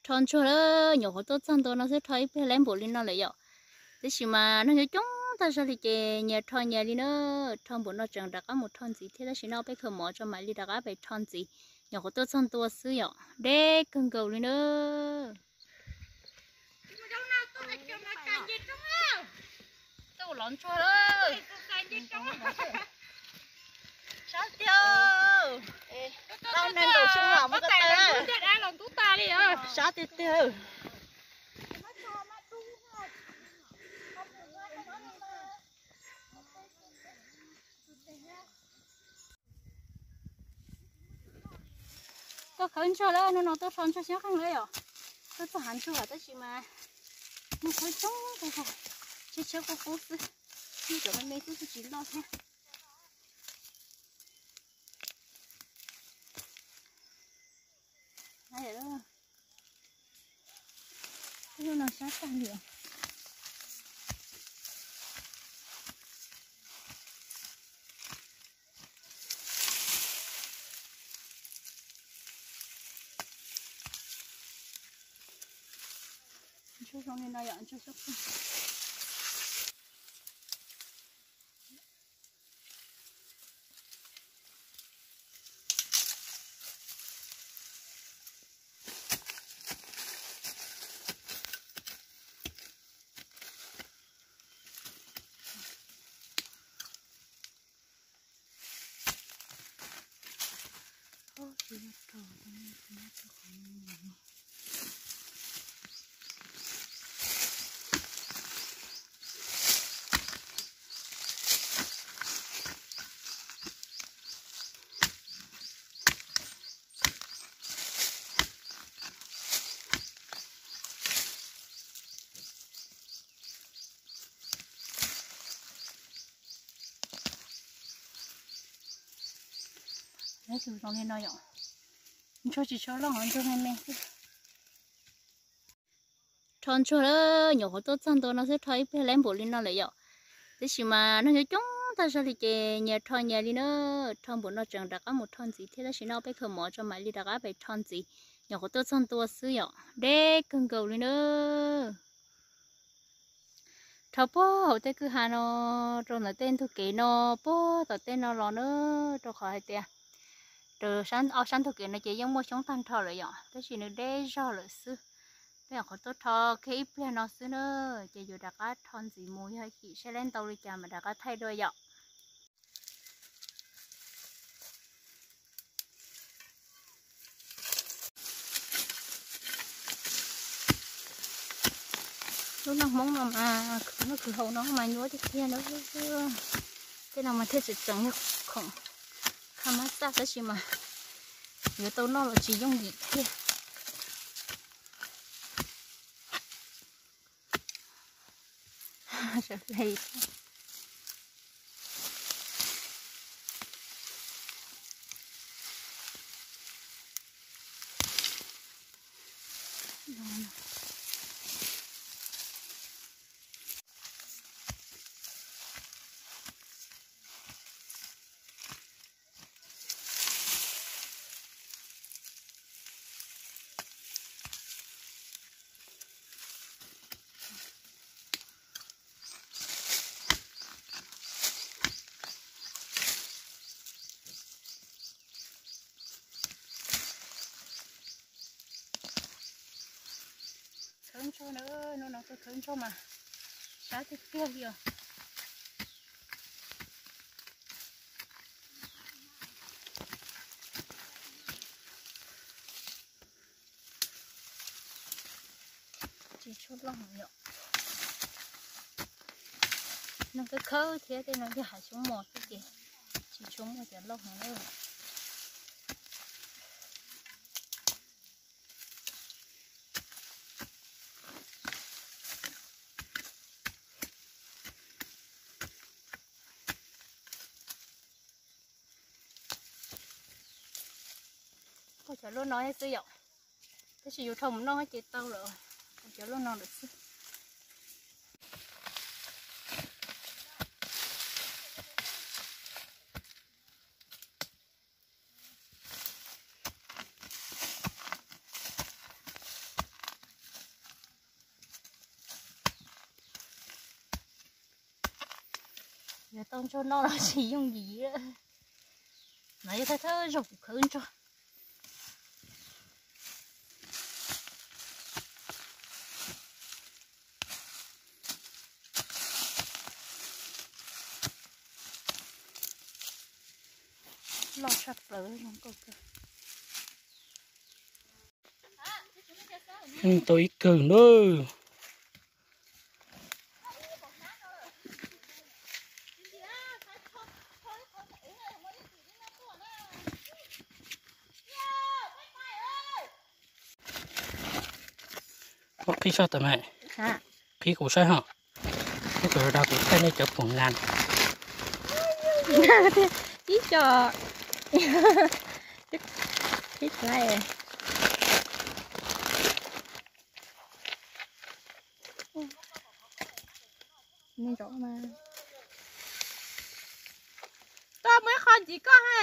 Rho ntsuag lawm, nyuam qhuav tuaj txog ntua no xwb rho ib pliag lawm npaum li no lawm yom. Tab sis mas nag nyob coob tag zog li ces nyias rho nyias li na. Rho npaum no tseem rov qab mus rho ntxiv thiab, tab sis no peb khaws mov tso mam li rov qab pem rho ntxiv. Nyuam qhuav tuaj txog ntua xwb yom, deb kawg nkaus li na. Tuaj los ntsuag lawm. Sab tiag. Tau neeg nkaum xyoo los muaj ko taw. Sab tiag tiag. Tuaj khawb ntsuag lawm, hnub no tuaj rho ntsuag xyoob qeej lawm yom. Tuaj txog hav ntsuag tab sis mas ntsuag coob coob, tshiab tshiab qub qub xwb, ntsuag me me xwb tsis loj thiab. Hnub no sab tag li. Ntsuag zoo li no yom, ntsuag xyoob qeej. Lawv tus zoo li no yom. Ntsuag tsis tshua loj, ntsuag me me xwb. Rho ntsuag lawm, nyuam qhuav tuaj txog ntua no xwb rho ib pliag lawm npaum li no lawm yom. Tab sis mas nag nyob coob tag zog li ces nyias rho nyias li na. Rho npaum no tseem rov qab mus rho ntxiv thiab, tab sis no peb khaws mov tso mam li rov qab pem rho ntxiv. Nyuam qhuav tuaj txog ntua xwb yom, deb kawg nkaus li na. Rho puag hauv tej kwj ha no, rau ntawm tej ntug kev no, puag tom tej no los na, rau qhov hais tias raws ob sab ntug kev no ces yeej muaj xyoob tag nrho lawm yom, tab sis nws deb zog lawm xwb. Peb nyuam qhuav tuaj rho kiag ib pliag no xwb na, ces yuav rov qab rho ntxiv mus, yog yim saib lawv ntau li cas mam rov qab thaij dua yom. Lub noj Hmoob no mas khwv noj khwv haus no mas nyuaj tiag tiag na. Tej no mas thiaj tseem tseem yog khoom kha mab xaj, tab sis mas yuav tau noj los tsis yooj yim thiab. Khawb ntsuag na, hnub no tuaj khawb ntsuag mas sab tiag tiag li os. Tsis tshua loj yom. Nws khawb khawb thiab, tej no yog hav xyoob mos xwb ces tsis tshua muaj cov loj heev na. Cov luaj no xwb yom, tab sis yus rho mus noj ces tau lawm, cov luaj no lawm xwb. Yuav tau ntsuag noj los tsis yooj yim. No yog thawj thawj zaug kuv khawb ntsuag. Loj tshaj plaws zoo nkauj kawg. Tau ib kawg na. Qhib sab tawm mas. Qhib kuv saib ho. Ib tug dag kuv thaij nej cov pum nas. Ib co. Qhib thaij. Tuaj muaj ib qho ntxiv koj ha.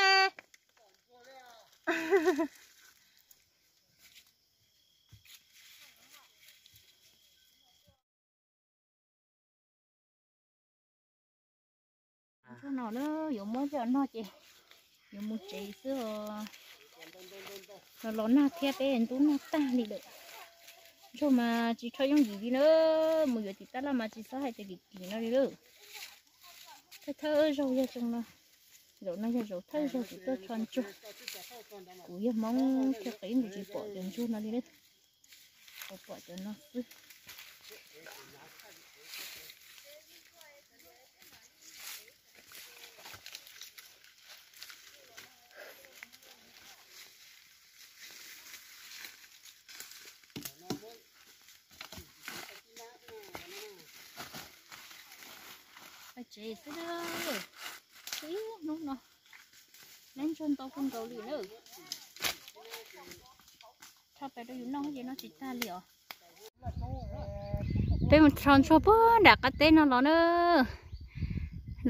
Ntsuag no na, yuav muab coj noj ces yuav mus tsev xwb os. Los los nag thiab peb ntub nag tag li lawm. Ntsuag mas tsis tshua yooj yim li na, mus yuav tim tab laj mas tsis txhob hais tias kim kim no li lawm. Thawj thawj zaug yog zoo no, zaum no yog zaum thawj zaug kuv tuaj tho ntsuag. Kuv yog Hmoob thiaj qev kuv tsis pom cov ntsuag no li lawm, kuv pom cov no xwb. Pais tsev xwb na. Ib hnub no neb ntsuag ntau kawg nkaus li na. Tso pem rau yus noj ces noj tsis tag li os. Peb mus tso ntsuag puag nram qab teb no los na.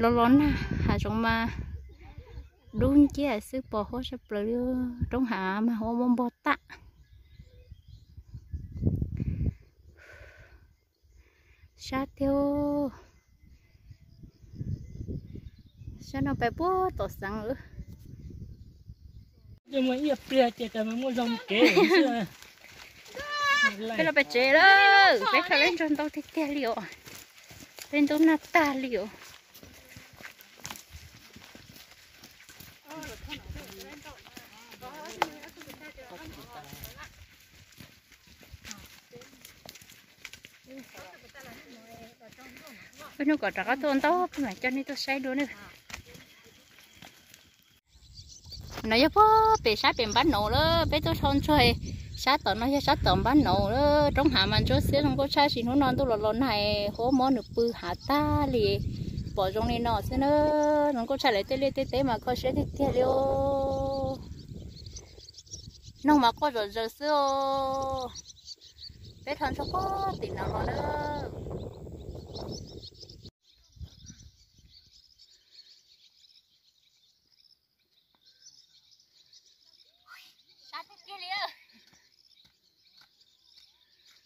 Los los nag hav zoov mas dub nciab xwb, pos huab sab plaws li. Roob hav mas huab muab npog tag. Sab tiag. Sab no pais puag tom xeev lawm. Peb los pem tsev lawm, peb khaws peb ntsuag ntau tiag tiag li os. Peb ntub nag tag li os. Wb hnub kom rov qab tuaj ntau peb mam coj nej tuaj saib dua na. No yog puag pem sab pem npab naum lawm, peb tuaj tso ntsuag. Sab tom no yog sab tom npab naum lawm, roob hav mas ntsuab xiab zoo nkauj tshaj, tab sis hnub no ntuj los los nag, huab muab nws pw hav tag li. Pom zoo li no xwb na, zoo nkauj tshaj, lawv tej liaj tej teb mas kho siab tiag tiag li os. Noog mas quaj zom zaws xwb os. Peb tso ntsuag puag tim no los na. Sab tiag tiag li.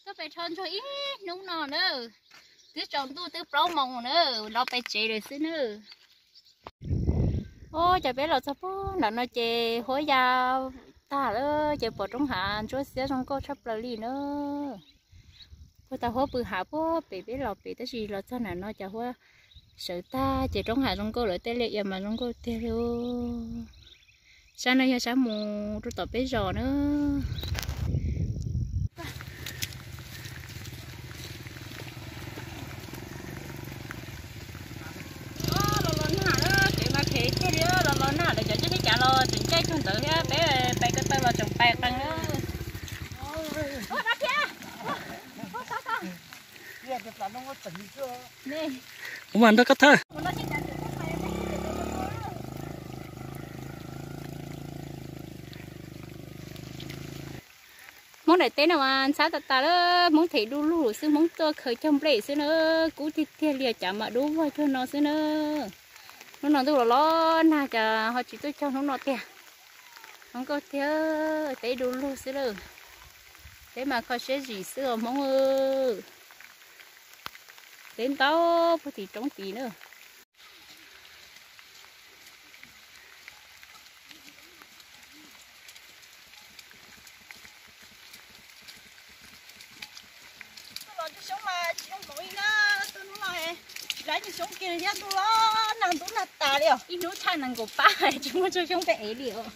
Tuaj pem tso ntsuag ib hnub no na, twb tsaus ntuj twb plaub moos na, los pem tsev lawm xwb na. Ua cas peb los txog puag nram no ces huab ya tag lawm ces pom roob hav ntsuab xiab zoo nkauj tshaj plaws li na. Puag ta huab pw hav puag pem peb los pem, tab sis los txog nram no cas huab sawv tag ces roob hav zoo nkauj lawm, tej liaj ia mas zoo nkauj tiag li. Sab no yog sab mus rau tom peb zos na. Los los nag, kev mas phem tiag li, los los nag lawm cov ncej thiab cav los tseem caij cuag ntawd thiab, peb pais ko taw los tseem pais qees na. Ua mas nrog koj thawj. Hmoob daim teb no mas ntxhab tas tas lawm, Hmoob them du lug xwb, Hmoob tuaj khaws cog nplej xwb na, kub tiag tiag li, cav mas dub vog cuag no xwb na. Hnub no ntuj los los nag cas ho tsis tuaj cog hnub no tiag. Zoo nkauj tiag, teb du lug xwb lawm. Teb mas kho siab zim xwb os Hmoob. Teb ntau puag tim roob tid na. Xyoob mas tsis zoo nkaus li na, tuaj hnub no tsis lab nyuag xyoob kiag li thiab, ntuj los nag ntub nag tas li os. Ib hnub tshaj nees nkaum pab tsis muaj tsawg xyoob peb ev li os.